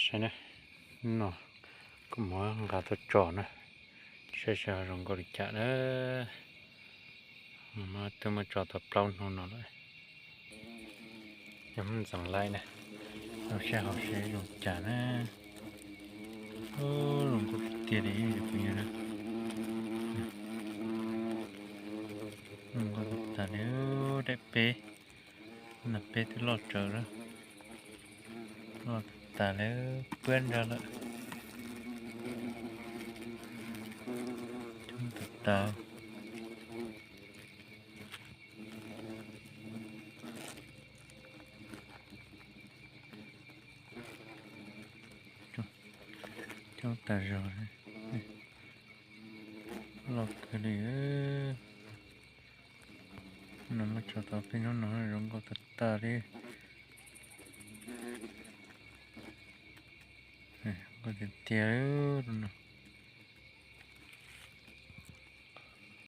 ໃຊ່ນະ ເນາະ ກໍໝໍງາຕົວຈອນະ ໃຊ່ໆ ລົງກໍໄດ້ຈະເດີ ມາຕົວມາຈອດຕະເປົາໂນນເນາະ ຍັງມັນສັງໄລນະ ເອົາແຊ່ເອົາເຊລົງຈານະ ໂອ້ ລົງກໍເຕຍດີຢູ່ພຸ້ນນະ ລົງກໍຕາເດີ ໄດ້ເປ ນະເປທີ່ລອດເຈີລະ ລອດຕາແລ້ວ ເປື້ອນລະ ລະ ຈົນຕາ ຈົນຕາເຈີລະ ລອດເຈີເດີ ນຳມາຈອດຕໍ່ພີ່ນ້ອງເຮົາ ລົງກໍຕາເດີ ເອີ ກໍເຕຍເດີ ເອີ